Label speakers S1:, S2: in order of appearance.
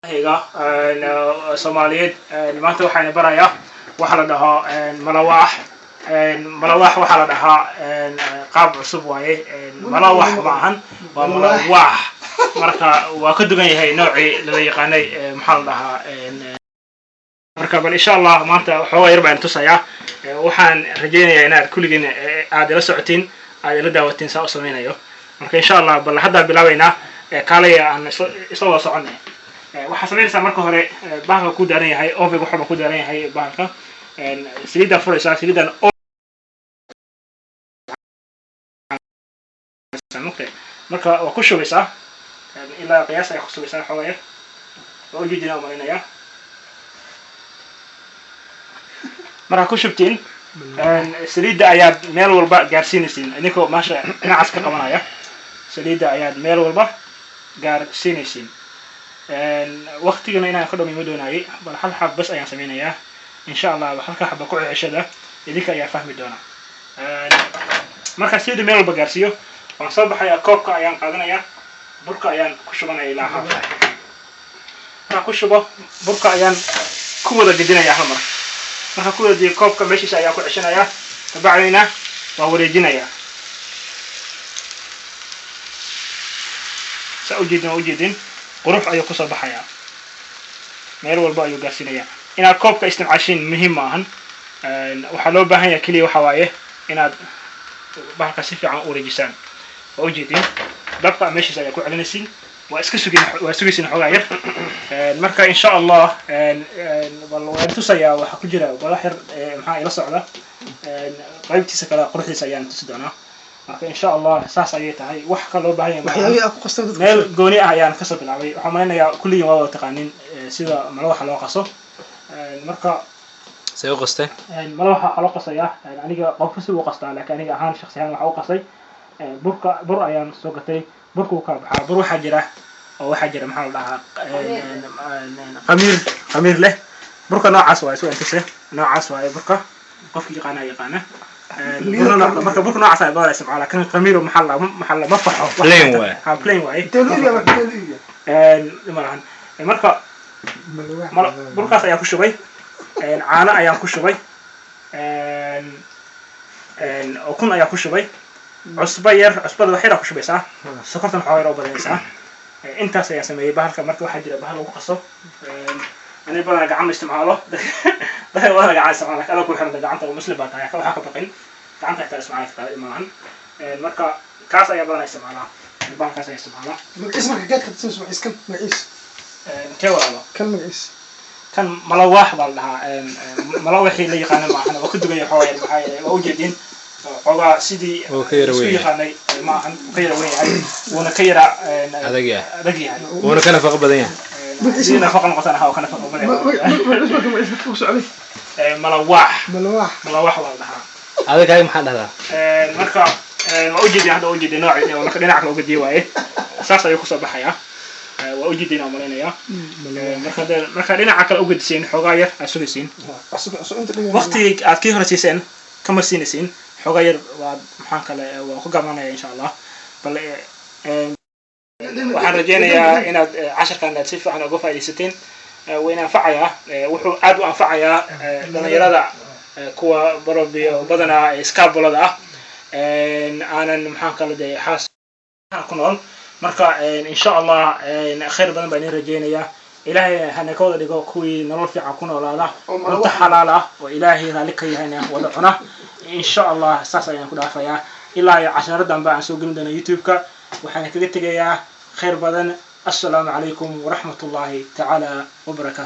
S1: Hayga Soomaaliyeed, maanta waxayna barayaa waxaa la dhahaa malawaax. Malawax waxaa la dhahaa qaab cusub waaye. Malawax ma ahan, waa malawaax. Marka waa ka dugan yahay noocii lala yaqaanay. Maxaa la dhahaa? Marka bal insha Allah maanta waxoogaa yar baan tusayaa. Waxaan rajaynayaa inaad kulligiin aad ila socotiin, aad ila daawatiin saa u samaynayo. Marka insha Allah bal haddaa bilaabaynaa. Kaalaya aan isla wada soconay. Waxaa samaynaysaa marka hore, bahalka ku daaran yahay, oven waxba ku daaran yahay bahalka, saliiddaa furaysaa, saliiddan mugtay. Marka waa ku shubaysaa, ilaa qiyaas ayaa ku shubaysaa xoogaa yar. Waa ujeedina umalaynayaa. Markaa ku shubtiin saliidda ayaad meel walba gaarsiinaysiin, idinkoo maasha dhinacaas ka qabanaya. Saliidda ayaad meel walba gaarsiinaysiin. Waktigana inaan ka dhumi ma doonaayay. Bal hal xab bas ayaan samaynayaa insha Allah. Halka xaba ku ceshada, idinka ayaa fahmi doona. Markaa saliidda meel walba gaarsiiyo, waan soo baxayaa, koobka ayaan qaadanayaa, burka ayaan ku shubanaya ilaa half. Markaan ku shubo, burka ayaan ku wada gedinayaa hal mar. Markaan ku wada gediyo, koobka meeshiisa ayaan ku ceshanayaa, kabacdina waa wareejinayaa. Saa ujeedin, waa ujeedin, qurux ayuu kusoo baxayaa, meel walba ayuu gaarsiinayaa. Inaad koobka isticmaashiin muhiim ma ahan. Waxaa loo baahan yahay keliya waxa waaye inaad bahalka si fiican u wareejisaan. Waa ujeedin, dabka meeshiisa ayaa ku celinaysiin, waa iska sugin, waa sugaysiin xoogaa yar. Marka insha Allah bal waan tusayaa waxaa ku jira. Bal wax yar maxaa ila socda, qaybtiisa kale quruxdiisa ayaan tusi doonaa. Marka insha Allah saas ayay tahay. Wax ka loo baahan yahay ma ahan.
S2: Waxyaabihii aad ku qasteen dadka.
S1: Meel gooni ah ayaan kasoo bilaabay. Waxaan malaynayaa kulligiin waa wada taqaanin sida malawaxa loo qaso. Marka
S3: See u qastay?
S1: Malawaxa waxaa loo qasayaa, aniga qofka si uu qastaa, laakiin aniga ahaan, shaksi ahaan, waxaa u qasay burka. Bur ayaan soo gatay, burka uu kala baxaa. Bur waxaa jira oo waxaa jira, maxaa la dhahaa, qamiir leh. Burka noocaas waaye, soo intise noocaas waaye burka. Qofki yaqaana yaqaana. Marka burka noocaas ayaa badanaa isticmaalaa. Kan qamiir maxaa la ma faxo.
S3: Plain waaye.
S1: Ha, plain waaye.
S2: Intee loo iibiyaa marka? Intee loo iibiyaa?
S1: Ma lahan. Marka
S2: Malawax.
S1: Burkaas ayaan ku shubay, caano ayaan ku shubay, ukun ayaan ku shubay, cusbo yar, cusbada wax yar aa ku shubaysaa, sokortan waxooga yar oo badanaysaa. Intaas ayaan sameeyey bahalka. Marka waxaa jira bahal lagu qaso. Aniga badanaa gacan ma isticmaalo, dadka badanaa gacan isticmaalo, laakiin adoo ku xiranta gacanta oo muslim baa tahay, waxaa ka baqin gacanta xitaa isticmaali kartaa, ma lahan. Marka kaas ayaa badanaa isticmaalaa, bahalkaas ayaa isticmaalaa.
S2: Magaciis marka geedka tusinayso, magaciis kan, magaciis?
S1: Kee walaalo?
S2: Kan magaciis.
S1: Kan malawaax baa la dhahaa. Malawaxii la yaqaana ma ahan, waa ka dugan yahay xoogaa yar. Maxaa yeelay waa ujeedin xoogaa sidii
S3: Wuu ka yara
S1: isku
S3: weyn yahay.
S1: yaqaanay ma ahan. Wuu ka yara weyn yahay, wuuna ka yara
S3: Adag yahay.
S1: Adag yahay.
S3: Wuuna ka nafaqo badan yahay.
S1: Sidii nafaqa noqotana ha, ka nafaqa badan yahay.
S2: Magaciis marka, magaciis dadka ku socday.
S1: Malawaax.
S2: Malawax.
S1: Malawaax baa la dhahaa.
S3: Adag kaaga maxaa dhahdaa?
S1: Marka waa ujeedin, hadda waa ujeedin nooci. Marka dhinaca kale uga waaye, saas ayuu kusoo baxayaa. Waa ujeedin aan malaynayaa. Marka marka dhinaca kale ugedisiin, xoogaa yar aad sugaysiin.
S2: Cusub cusub inta dhigan.
S1: Waqtigii aad kii hore siiseen kama siinaysiin, xoogaa yar waad maxaan kale waa ku gabanaya insha Allah. Bal waxaan rajaynayaa inaad casharkan aad si fiican uga faaidaysateen. Wayna anfacayaa. Wuxuu aad u anfacayaa dhalinyarada, kuwa barobiyo badanaa iskaabulada ah, aanan maxaan kale dee xaas ku nool. Marka insha Allah khayr badan baan idin rajaynayaa. Ilaahay hana ka wada dhigo kuwii nolol fiican ku noolaada,
S2: Oo
S1: cunto xalaal ah oo Ilaahay raalli ka yahayna wada cuna insha Allah. Saas ayaan ku dhaafayaa ilaa iyo casharo dambe aan soo gelin doono YouTube-ka. Waxaan kaga tegayaa khayr badan. Assalaamu calaykum waraxmat ullahi tacaala wabarakaatu.